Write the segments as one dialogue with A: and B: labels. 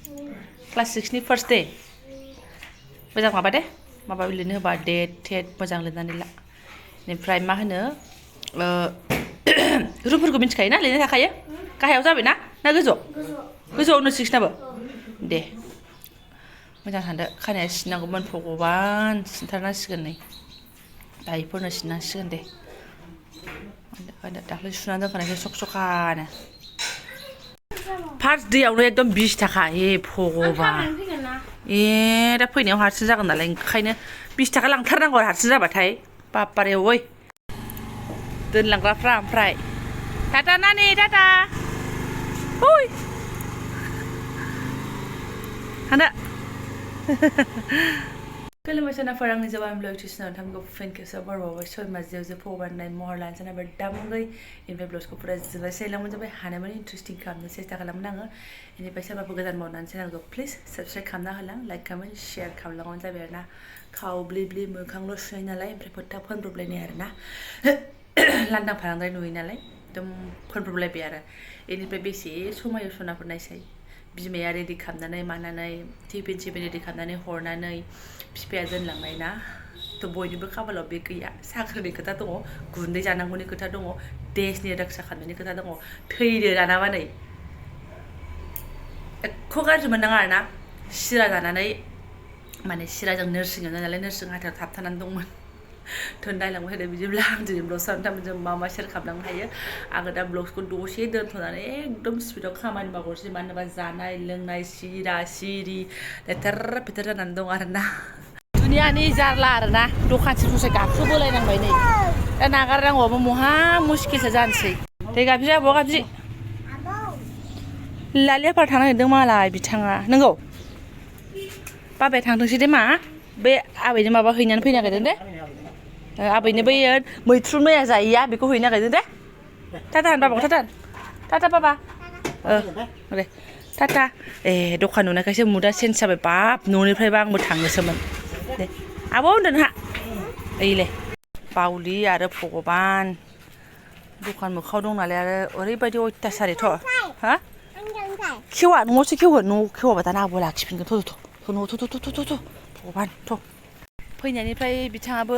A: class 6 नि first day मोजां माबा दे माबा लिरनो होबा डेट टेट मोजां लिरनानै ला ओमफ्राय मा होनो रुमफोरखौ मिथिखायो ना लिरनो थाखायो गाहायाव जाबाय ना गोजौ गोजौआवनो 6 नाबो दे मोजां थांदो खानाया सिननांगौमोन भगबान सिनथारनांसिगोन नै दायोफोरनो सिननांसिगोन दे दाख्लै सुनानै दोनखानायसो सक सकानो फार्स्ट दैयावनो एकदम 20 थाखा भगबान दा फैनायाव हारसिं जागोन नालाय ओंखायनो 20 थाखा लांथारनांगौ हारसिं जाबाथाय बापारे ओइ दोनलांग्राफ्रा ओमफ्राय टाटा नानि टाटा ओइ थांदो खुलुमबाय सोनाफोर आंनि जोबोद आं ब्लग टिउसनाव नोंथांखौ फिन खेबसेबाव बरबावबाय सयमा जेव भगबान महर लानो सानाबा दामुङै इनिफ्राय ब्लगखौ फुरा जोबोद सायलांमोन जाबाय हानायमानि इन्टारेस्टिं खालामनो सेस्था खालामोन आङो इनिफ्राय सोरबाफोर गोदान मावनानै चेनेलखौ प्लिज साबस्क्राइब खालामना होलां लाइक खालामनानै शेयार खालामलांबानो जाबाय आरो ना खावब्लि ब्लि मोखांल' सुनाय नालाय ओमफ्राय फोथा फोनब्रबलायनाय आरो ना लांदां फालांद्राय नुयो नालाय एकदम फोनब्रबलायबाय आरो इनिफ्राय बेसे समायो सनाफोर नायसाय बिमाया रेडि खालामनानै मानानै टिफिन रेडि खालामनानै हरनानै बिफाया दोनलांनाय ना थ' बयनिबो खाफालाव बे गैया साख्रिनि खोथा दङ गुन्दै जानांगौनि खोथा दङ देशनि रक्षा खालामनायनि खोथा दङ थैदो दानाबा नै एख' गाज्रि मोननाङा आरो ना सिरा जानानै माने सिराजों नोरसिं एवनाय नालाय नोरसिं हाथायाव थाबथानानै दंमोन थ' नायलांबाय थादो बिदिब्ला आं दिनै ब्लग सानथामजों मा मा शेयार खालामलांनो हायो आङो दा ब्लगखौ दसे दोनथ'नानै एकदम स्पिडाव खामानि मावहरसै मानो होनोबा जानाय लोंनाय सिरा सिरि लेथेर फेथेर जानानै दं आरो ना दुनियानि जारला आरो ना दखानसे ससे गाखोबोलायनांबाय नै दा नागारनांगौआबो महा मुस्किलसो जानोसै दे गाबज्रि आबौ गाबज्रि लालियाफार थांनो नागिरदों मालाय बिथाङा नंगौ बाबाया थांथोंसै दे मा बे आबैनो माबा हैनानै फैनो नागिरदों दे आबैनो बैयो मैथ्रु मैया जायैया बेखौ हैनो नागिरदों दे टाटा होन बाबाखौ टाटा टाटा बाबा दे टाटा दखान नुनायखायसो मुदा चेन्ज जाबाय बाब न'निफ्रायबा आंबो थांनोसोमोन दे आब' होनदो नोंहा ओइले बावलि आरो भगबान दखान मोखाङाव दं नालाय आरो ओरैबायदि अयथासारैथ' हा खेवा न'आवसो खेवगोन न'आव खेवाबा दाना आबौ लाखिफिनगोन थ' भगबान थ' फैनायनिफ्राय बिथाङाबो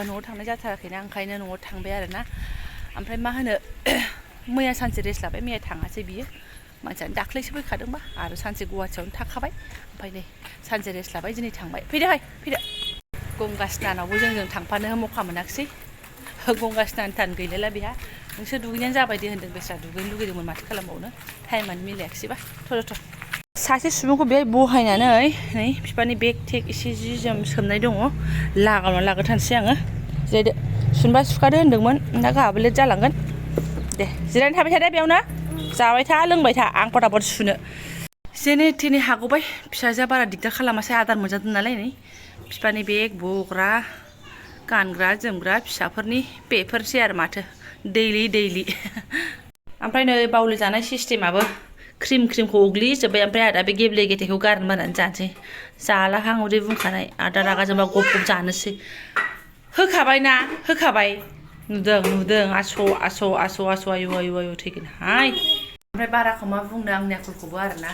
A: न'आव थांनाय जाथाराखैना ओंखायनो न'आव थांबाय आरो ना ओमफ्राय मा होनो मैया सानसे रेस्ट लाबाय मैया थाङासै बियो मानसियानो दाख्लैसो फैखादोंबा आरो सानसे गुवाहाटियावनो थाखाबाय ओमफ्राय नै सानसे रेस्ट लाबाय दिनै थांबाय फैदोहाय फैदो गंगा स्नानावबो जोंजों थांफानो मौका मोनाखिसै गंगा स्नान थान गैलायला बेहा नोंसोर दुगैनायानो जाबाय दे होन्दों बेस्रा दुगैनो लुगैदोंमोन माथो खालामबावनो टाइमानो मिलायाखिसैबा थ' सासे सुबुंखौ बेहाय बहायनानै नै बिफानि बेग थेग एसे जि जोम सोमनाय दङ लागावना लाग्रोथारसै आङो जिरायदो सुनबा सुखादो होन्दोंमोन दा गाहाबो लेट जालांगोन दे जिरायनानै थाबाय थादो बेयावनो जाबाय था लोंबाय था आं फटाफट सुनो जेने थेने हागौबाय फिसाजोआ बारा दिगदार खालामासै आदार मोनजादों नालाय नै बिफानि बेग बग्रा गानग्रा जोमग्रा फिसाफोरनि बेफोरसै आरो माथो दैलि ओमफ्राय नै बावलि जानाय सिस्टेमाबो क्रिमखौ अग्लिजोब्बाय ओमफ्राय आदा बे गेब्ले गेथेखौ गारनो बानानै जानोसै जालाहां उदै बुंखानाय आदा रागा जोंबा गब गब जानोसै होखाबायना होखाबाय नुदों आस' आयु थैगोनहाय ओमफ्राय बाराखौ मा बुंनो आंनि आखलखौबो आरोना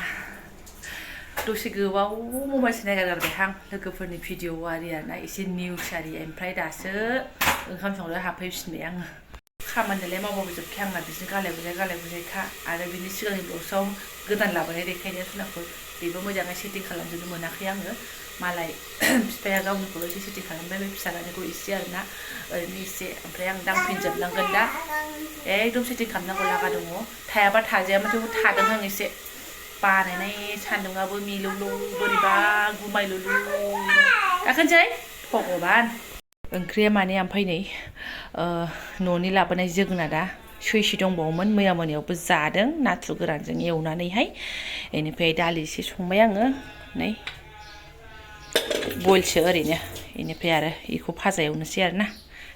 A: दसे गोबाव मबाइलसो नायगारगारबायहां लोगोफोरनि भिडिअ आरि आरोना एसे निउस आरि ओमफ्राय दासो ओंखाम संनो हाबफैफिनबाय आङो खामानियालाय मावबाबो जोबखाया आंना बिदिनो गालाय गुजायखा आरो बिनि सिगांनि ब्लगसआव गोदान लाबोनाय देखायनाय सुनाखौ बेबो मोजाङै सेटिं खालामजोबनो मोनाखै आङो मालाय बिफाया गावनिखौल' एसे सेटिं खालामबाय बे फिसालानिखौ एसे आरोना ओरैनो एसे ओमफ्राय आं दांफिनजोबनांगोन दा एकदम सेटिं खालामनांगौ लागा दङ थायाबा थाजायामोन थेवबो थादों आं एसे बानायनाय सान्दुंआबो मिलौलौ बोरैबा गुमायलुलु गाखोनोसै भगबान ओंख्रिया माने ओमफ्राय नै न'नि लाबोनाय जोगोनारा सैसे दंबावोमोन मैया मोनायावबो जादों नाथुर गोरानजों एवनानैहाय बेनिफ्राय दालि एसे संबाय आङो नै बइलसो ओरैनो बेनिफ्राय आरो बेखौ भाजा एवनोसै आरोना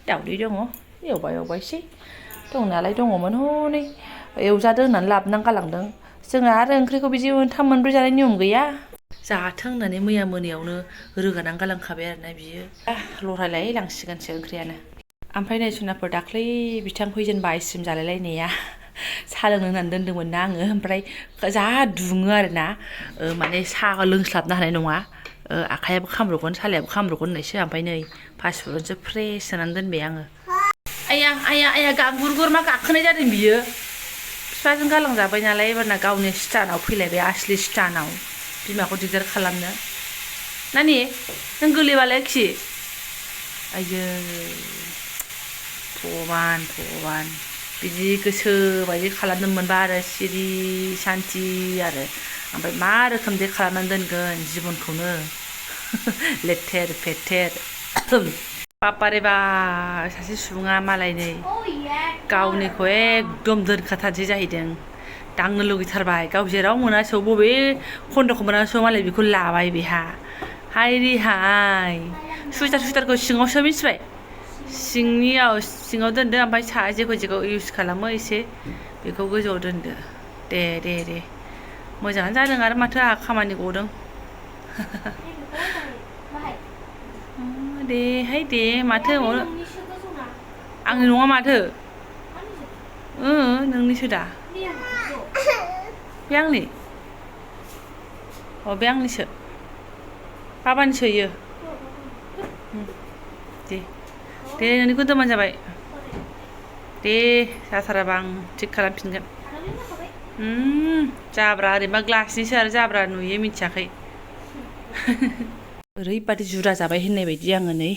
A: दावदै दङ एवबायसै दंनायालाय दङमोन हनै एवजादों होननानै लाबोनानै गालांदों जोंना आरो ओंख्रिखौ बिदि 3-4 जानाय नियम गैया जाथों होननानै मैया मोनायावनो रोगानानै गालांखाबाय आरोना बियो लरायलाय लांसिगोनसो ओंख्रियानो ओमफ्राय नै सुनाफोर दाख्लै बिथां फैजेनबा आइसक्रिम जालायलायनाया साहा लोंनो होननानै दोनदोंमोन ना आङो ओमफ्राय जा दुङो आरोना माने साहा लोंस्लाबनो हानाय नङा आखायाबो खामब्र'गोन सालायाबो खामब्र'गोन होननायसो ओमफ्राय नै पासफुरनसो फ्रेस सोनानै दोनबाय आङो आया आया आया गांगुर मा गाखोनाय जादों बियो बिफाजों गालांजाबाय नालाय एबारना गावनि स्टानाव फैलायबाय आसलि स्टानाव बिमाखौ दिगदार खालामनो नानि नों गोलैबालाय खि आयो भगबान बिदि गोसो बायदि खालामनो मोनबा आरो सिरि सान्थि आरो ओमफ्राय मा रोखोमदि खालामनानै दोनगोन जिबनखौनो लेथेर फेथेर बापारे बा सासे सुबुङा मालाय नै गावनिखौ एकदम दोनखाथारसै जाहैदों दांनो लुगैथारबाय गाव जेराव मोनासै बबे खन्द'खौ मोनासै मालाय बेखौ लाबाय बेहा हायरे हाय सुइटारखौ सिङावसो मिथिबाय सिङाव दोनदो ओमफ्राय साहा जेखौ इउज खालामो एसे बेखौ गोजौआव दोनदो दे मोजाङानो जादों आरो माथो आहा खामानि गदों दे माथो आंनि नङा माथो नोंनिसो दा बे आंनि बे आंनिसो बाबानिसो इयो दे नोंनिखौ दोनबानो जाबाय दे जाथाराबा आं थिग खालामफिनगोन जाब्रा ओरैनोबा ग्लासनिसो आरो जाब्रा नुयो मिथियाखै ओरैबादि जुदा जाबाय होननाय बायदि आङो नै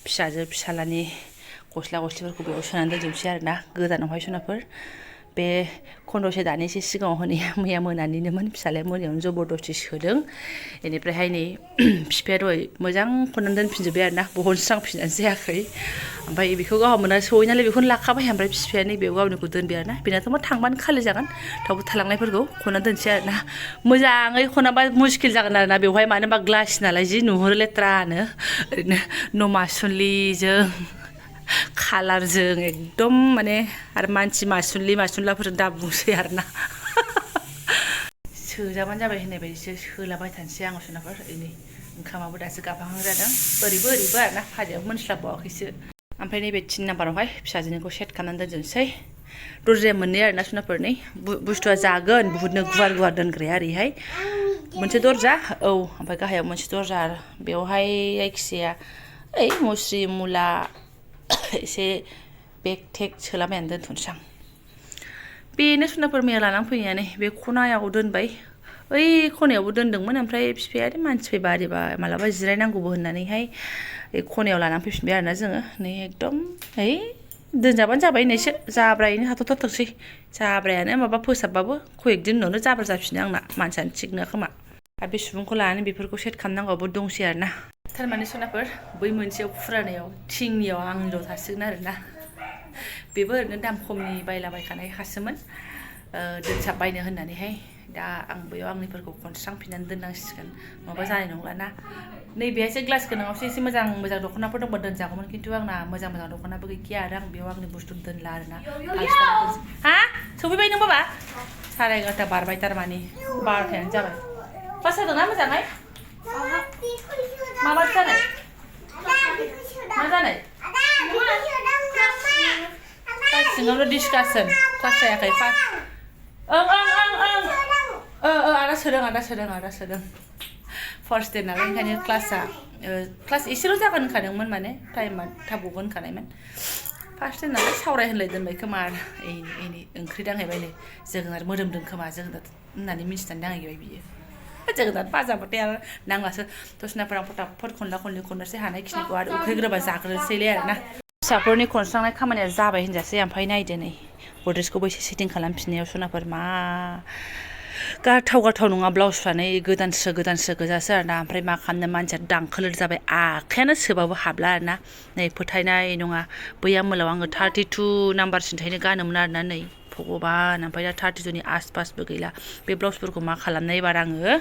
A: फिसाजो फिसालानि गस्लाफोरखौ बेयाव सोनानै दोनजोबसै आरोना गोदानावहाय सनाफोर बे खन्द'से दानिसो सिगाङाव होनाया मैया मोनानिनोमोन फिसालाया मोनायावनो जबरदस्ति सोदों बेनिफ्रायहाय नै बिफाया दहाय मोजां खननानै दोनफिनजोब्बाय आरोना बहनस्रांफिननानै जायाखै ओमफ्राय बेखौ गावहा मोना सहै नालाय बेखौनो लाखाबाय ओमफ्राय बिफाया नैबेयाव गावनिखौ दोनबाय आरोना बेनाथ' मा थांबानो खालि जागोन थेवबो थालांनायफोरखौ खननानै दोनसै आरोना मोजाङै खनाबा मुस्किल जागोन आरोना बेवहाय मानो होनबा ग्लास नालाय जि नुहुरो लेथ्रानो ओरैनो न'मासुलिजों खालारजों एकदम माने आरो मानसि मासुलाफोरजों दा बुंसै आरोना सोजाबानो जाबाय होननाय बायदिसो सोलाबाय थानोसै आङो सनाफोर नै ओंखामाबो दासो गाबहां जादों ओरैबो आरोना भाजायाबो मोनस्लाबबावाखैसो ओमफ्राय नैबे 3 नाम्बारावहाय फिसाजोनिखौ सेट खालामनानै दोनजोबसै दरजाया मोननै आरोना सनाफोर नै बुस्थुआ जागोन बुहुदनो गुवार दोनग्राया ओरैहाय मोनसे दरजा ओमफ्राय गाहायाव मोनसे दरजा आरो बेवहाय जायखिजाया मुस्रि मुला एसे बेग टेग सोलाबायनानै दोनथ'नोसै आं बेनो सनाफोर मैया लानानै फैनायानो बे खनायाव दोनबाय ओइ खनायावबो दोनदोंमोन ओमफ्राय बिफाया मानसि फैबा ओरैबा मालाबा जिरायनांगौबो होननानैहाय खनायाव लानानै फैफिनबाय आरोना जोङो नै एकदम दोनजाबानो जाबाय होननायसो जाब्रायैनो हाथावथारथोंसै जाब्रायानो माबा फोसाबबाबो खयेक दिन उनावनो जाब्रा जाफिनो आंना मानसियानो थिग नङा खोमा आरो बे सुबुंखौ लानानै बेफोरखौ सेट खालामनांगौबो दंसै आरोना थारमाने सनाफोर बै मोनसेयाव फुरानायाव थिंनियाव आंल' थासिगोन आरोना बेबो ओरैनो दाम खमनि बायलाबायखानाय खासोमोन दोनसाब बायनो होननानैहाय दा आं बैयाव आंनिफोरखौ खनस्रांफिननानै दोननांसिगोन नङाबा जानाय नंलाना नैबेहायसो ग्लास गोनाङावसो एसे मोजां दख'नाफोर दंबा दोनजागौमोन खिन्थु आंना मोजां दख'नाबो गैखाया आरो आं बेयाव आंनि बुस्थु दोनला आरोना हा सफैबाय नों बाबा 11:30 बारबाय थारमाने 12थायानो जाबाय क्लास जादोंना मोजाङै माबा जानाय मा जानाय सिङावनो डिसकासन क्लास जायाखै आदा सोदों फार्स्ट दे नालाय ओंखायनो क्लास एसेल' जागोन होनखादोंमोन माने टाइमा थाब गगोन होनखानायमोन फार्स्ट दे नालाय सावराय होनलाय दोनबाय खोमा आरो एनै ओंख्रि दांहैबाय नै जोगोनार मोदोमदों खोमा जोगोनार होननानै मिन्थिनानै दांहैबाय बियो जोगोनार फाजाबाथाय आरो नांलासो दसनाफोर आं फटाफट खननोसै हानायखिनिखौ आरो उखैग्रोबा जाग्रोसैलै आरोना फिसाफोरनि खनस्रांनाय खामानिया जाबाय होनजासै ओमफ्राय नायदो नै गद्रेजखौबो एसे सेटिं खालामफिननायाव सनाफोर मा गारथाव नङा ब्लाउसफ्रानो गोदानसो गोजासो आरोना ओमफ्राय मा खालामनो मानसिया दांखोलोर जाबाय आखायानो सोबाबो हाबला आरोना नै फोथायनाय नङा बैया मोलाव आङो 32 नाम्बारसिमथायनो गानोमोन आरोना नै भगबान ओमफ्राय दा 32नि आसपासबो गैला बे ब्लाउसफोरखौ मा खालामनाय एबार आङो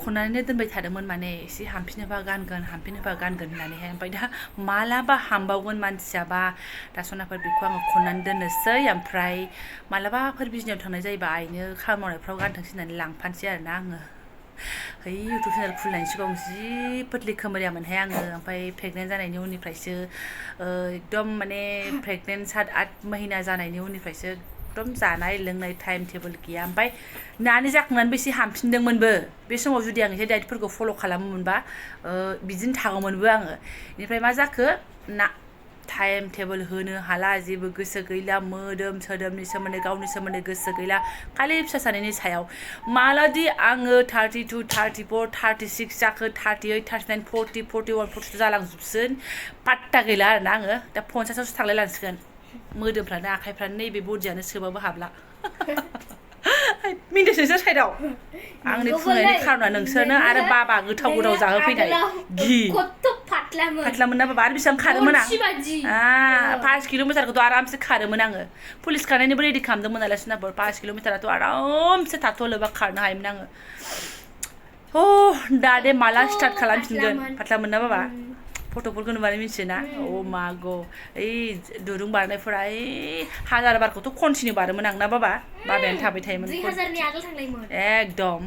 A: खननानैनो दोनबाय थादोंमोन माने एसे हामफिनोबा गानगोन होननानैहाय ओमफ्राय दा मालाबा हामबावगोन मानसियाबा दा सनाफोर बेखौ आङो खननानै दोननोसै ओमफ्राय मालाबाफोर बिजनियाव थांनाय जायोबा आइनो खामानि मावनायफ्राव गानथोंसै होननानै लांफानोसै आरोना आङो इउटुब चेनेल खुलिनायनि सिगां जि फोथलि खोमोरियामोनहाय आङो ओमफ्राय प्रेगनेन्ट जानायनि उननिफ्रायसो एकदम माने प्रेगनेन्ट 7-8 महिना जानायनि उननिफ्रायसो एकदम जानाय लोंनाय टाइम टेबोल गैया ओमफ्राय नानि जाखांनानैबो एसे हामफिनदोंमोनबो बे समाव जुदि आं एसे डाइटफोरखौ फल' खालामोमोनबा बिदिनो थागौमोनबो आङो बेनिफ्राय मा जाखो ना टाइम टेबोल होनो हाला जेबो गोसो गैला मोदोम सोदोमनि सोमोन्दै गावनि सोमोन्दै गोसो गैला खालि फिसा सानैनि सायाव मालादि आङो 32 34 36 जाखो 38 39 40 41 42 जालांजोबसिन पात्ता गैला आरोना आङो दा 50आवसो थांलाय लांसिगोन मोदोमफ्रानो आखाइफ्रानो नैबे बडियानो सोबाबो हाबला मिन्थिस नोंसोर साइडआव आंनि फुंनायनि खारना नोंसोरनो आरो बाबा गोथाव गोथाव जाहोफैनाय घि फातलामोन ना बाबा आरो बेसेबां खारोमोन आं 5 किल'मिटारखौथ' आरामसे खारोमोन आङो पुलिस खारनायनिबो रेडि खालामदोंमोन नालाय सोनाबोर 5 किल'मिटाराथ' आरामसे थाथ' लोबा खारनो हायोमोन आङो दा दे माला स्टार्ट खालामफिनगोन फातलामोन ना बाबा फट'फोरखौ नुबानो मिथियोना माग' ओइ दुरुं बारनायफोरा ओइ 1000 बारखौथ' कन्टिनिउ बारोमोन आं ना बाबायानो थाबाय थायोमोन
B: 2000नि आगोल थांलायोमोन
A: एकदम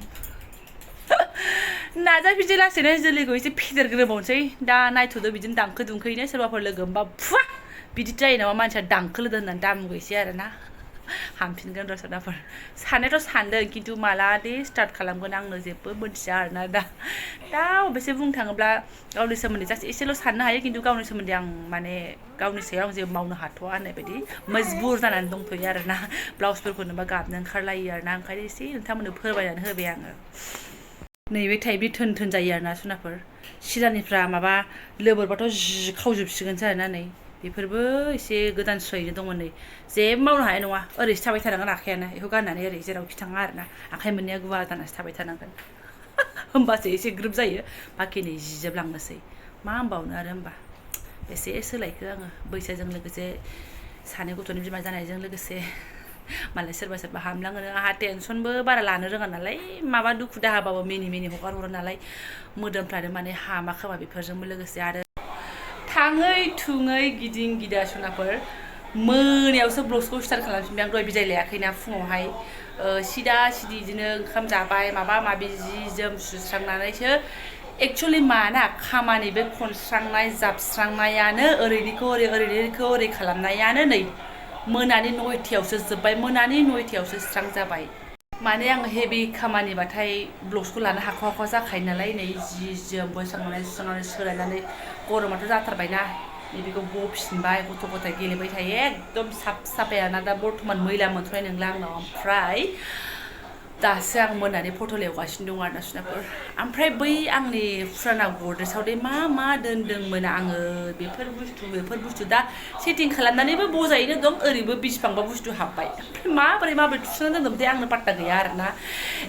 A: नाजाफिनसै लासैनो जोलैखौ एसे फेदेरग्रोबावनोसै दा नायथ'दो बिदिनो दांखो दुंखोयैनो सोरबाफोर लोगो मोनबा फुवा बिदि जायो नामा मानसिया दांखोलोदो होननानै दामुगैसै आरोना हामफिनगोन र' सोरनाफोर साननायाथ' सानदों खिन्थु माला दे स्टार्ट खालामगोन आंनो जेबो मोनथिया आरोना दा अबयसे बुंनो थाङोब्ला गावनि सोमोन्दै जास्ट एसेल' साननो हायो खिन्थु गावनि सोमोन्दै आं माने गावनि सायाव आं जेबो मावनो हाथ'वा होननाय बायदि मजबुर जानानै दंथ'यो आरोना ब्लाउसफोरखौ नुबा गाबनो ओंखारलायो आरोना ओंखायनो एसे नोंथांमोननो फोरमायनानै होबाय आङो नैबे टाइपनि थोन थोन जायो आरोना सुनाफोर सिरानिफ्रा माबा लोबोरबाथ' जि खावजोबसिगोनसो आरोना नै बेफोरबो एसे गोदान सुयैनो दङ नै जेबो मावनो हानाय नङा ओरैसो थाबाय थानांगोन आखायानो बेखौ गाननानै ओरै जेरावखि थाङा आरोना आखाइ मोननैया गुवार जानासो थाबाय थानांगोन होमबासो एसे ग्रोब जायो बाखि नै जिजोबलांनोसै मा होनबावनो आरो होमबा एसे सोलायखो आङो बैसोजों लोगोसे सानै गथ'नि बिमा जानायजों लोगोसे मालाय सोरबा सोरबा हामलाङो आंहा टेनसनबो बारा लानो रोङा नालाय माबा दुखु दाहाबाबो मिनि मिनि हगार हरो नालाय मोदोमफ्रानो माने हामा खोमा बेफोरजोंबो लोगोसे आरो थाङै थुङै गिदिं गिदा सनाफोर मोनायावसो ब्लग्सखौ स्टार्ट खालामफिनबाय आं दहाय बिदाय लायाखैना फुङावहाय सिदा सिदि बिदिनो ओंखाम जाबाय माबा माबि जि जोम सुस्रांनानैसो एक्सुवेलि माना खामानि बे खनस्रांनाय जाबस्रांनायानो ओरैनिखौ ओरै ओरैनिखौ ओरै खालामनायानो नै मोनानि 9थायावसो जोब्बाय मोनानि 9थायावसो स्रां जाबाय माने आं हेभि खामानिबाथाय ब्लग्सखौ लानो हाखवा जाखायो नालाय नै जि जोम बोस्रांनानै सुस्रांनानै सोलायनानै गरमाथ' जाथारबायना नैबेखौ बफिनबाय गथ' गथाय गेलेबाय थायो एकदम साफ साफायाना दा बर्थमान मैला मोनथ'नाय नंला आंनाव ओमफ्राय दासो आं मोनानि फट' लेवगासिनो दं आरोना सुनाफोर ओमफ्राय बै आंनि फुराना गद्रेजाव दे मा दोन्दोंमोन आङो बेफोर बुस्थु दा सेटिं खालामनानैबो बजायैनो दं ओरैबो बिसिबांबा बुस्थु हाबबाय माबोरै थुसोना दोनदोंमोनथाय आंनो पात्ता गैया आरोना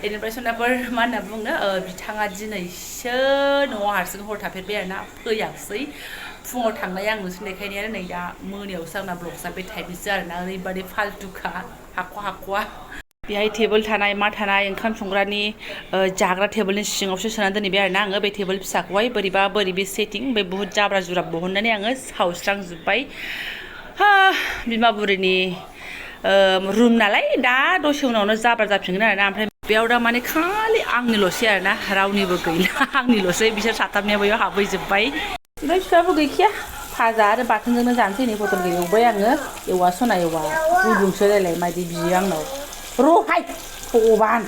A: बेनिफ्राय सुनाफोर मा होनना बुंनो बिथाङा दिनैसो न'आव हारसिं हर थाफेरबाय आरोना फैयासै फुङाव थांनाय आं नुसुनायखायनो नै दा मोनायावसो आंना ब्लग्सआ बे टाइपनिसो आरोना ओरैबादि फाल्टुखा हाख'वा बेहाय टेबोल थानाय मा थानाय ओंखाम संग्रानि जाग्रा टेबोलनि सिङावसो सोना दोनहैबाय आरोना आङो बे टेबोल फिसाखौहाय बोरैबा सेटिं बे बुहुत जाब्रा जुब्रा बहननानै आङो सावस्रांजोब्बाय बिमा बुरिनि रुम नालाय दा दसे उनावनो जाब्रा जाफिनगोन आरोना ओमफ्राय बेयाव दा माने खालि आंनिल'सै आरोना रावनिबो गैला आंनिल'सै बिसोर साथामनिया बैयाव हाबहैजोब्बाय ओमफ्राय फिसाबो गैखाया भाजा आरो बाथोनजोंनो जानोसै नै पटलखौ एवबाय आङो एवा सना एवा गुदुंसो रायलाय मायदि बियो आंनाव रहाय भगबान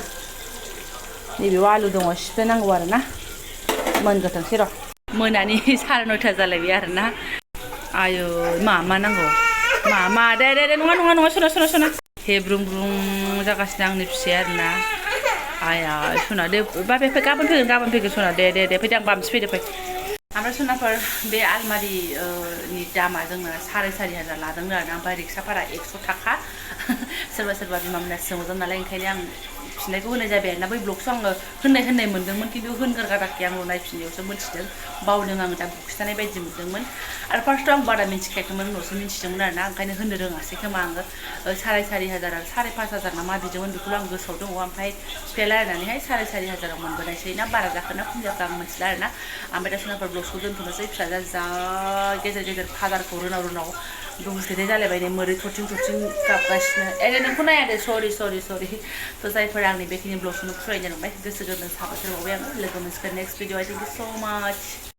A: नैबेयाव आलु दङ सिफ्लेनांगौ आरोना मोनगोथोंसै र' मोनानि 9:30 जालायबाय आरोना आयु मा नांगौ मा दे नङा सना हेब्रुं ब्रुं जागासिनो आंनि फिसाया आरोना आया सना दे बाबे फै गाबोन फैगोन सना दे फैदो आं बामसि फैदो फै ओमफ्राय सनाफोर बे आलमारिनि दामा जोंना 4,500 लादोंनो आरोना ओमफ्राय रिक्सा भारा 100 थाखा सोरबा बिमामोना सोंहरदों नालाय ओंखायनो आं फिननायखौ होनाय जाबाय आरोना बै ब्लग्सआव आङो होननाय मोन्दोंमोन खिन्थु होनगाराखै आं नायफिननायावसो मोनथिदों बावदों आङो दा बुखिथानाय बायदि मोन्दोंमोन आरो फार्स्टआव आं बारा मिन्थिखायाखैमोन उनावसो मिन्थिदोंमोन आरोना ओंखायनो होननो रोङासै खोमा आङो 4,500 आरो 5,500 ना मा बिदोंमोन बेखौल' आं गोसोआव दङ ओमफ्राय फिफाया रायलायनानैहाय 4,500 मोनबोनायसै ना बारा जाखोना खम जाखो आं मिथिला आरोना ओमफ्राय दा सोनाफोर ब्लग्सखौ दोनथ'नोसै फिसाजोआ जा गेजेर फादारखौ रुनाव दुंसेथाय जालायबाय नै मोरै थरथिं गाबगासिनो नोंखौ नाया दे सरि थ' जायफोर आंनि बेखिनि ब्लग्सखौनो फरायनो मोनबाय गोसो गोरबोजों साबायखर बावबाय आङो लोगो मोनसिगोन नेक्स्ट भिडिअ' थेंक इउ स' माच